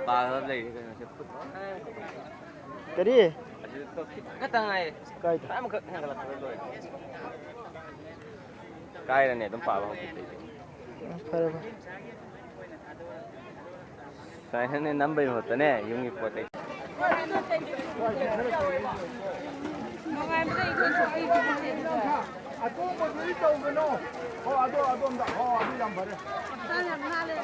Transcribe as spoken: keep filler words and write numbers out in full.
ꯄꯥꯒꯗꯕ ꯂꯩꯔꯦ ꯀꯩꯅꯣ ꯁꯤ꯫ ꯀꯔꯤ? ꯑꯁꯤꯗ ꯈꯤꯇꯪ ꯈꯛꯇꯪ ꯉꯥꯏꯔꯦ꯫ ꯀꯥꯏꯗ? ꯇꯔꯥꯃꯈꯛ ꯍꯦꯟꯒꯠꯂꯛꯄꯗ ꯂꯣꯏꯔꯦ꯫ ꯀꯥꯏꯔꯅꯤ ꯑꯗꯨꯝ ꯄꯥꯕ ꯍꯧꯖꯤꯛꯇꯩꯗꯤ꯫ ꯎꯝ, ꯐꯔꯦ ꯐꯔꯦ꯫ ꯁꯨꯃꯥꯏꯅꯅꯦ ꯅꯝꯕꯩ ꯃꯍꯨꯠꯇꯅꯦ ꯌꯨꯝꯒꯤ ꯄꯣꯠ ꯆꯩ꯫ ꯅꯨꯡꯉꯥꯏꯕꯗ ꯑꯩꯈꯣꯏ ꯁꯣꯛꯄꯤꯕ ꯅꯠꯇꯦ꯫ ꯑꯇꯣꯡꯕꯗꯨꯗꯤ ꯇꯧꯒꯅꯣ꯫ ꯍꯣ ꯑꯗꯣ ꯑꯗꯣꯝꯗ ꯍꯣ ꯑꯗꯨ ꯌꯥꯝ ꯐꯔꯦ꯫ ꯍꯛꯆꯥꯡ ꯌꯥꯝ ꯅꯥꯜꯂꯦ꯫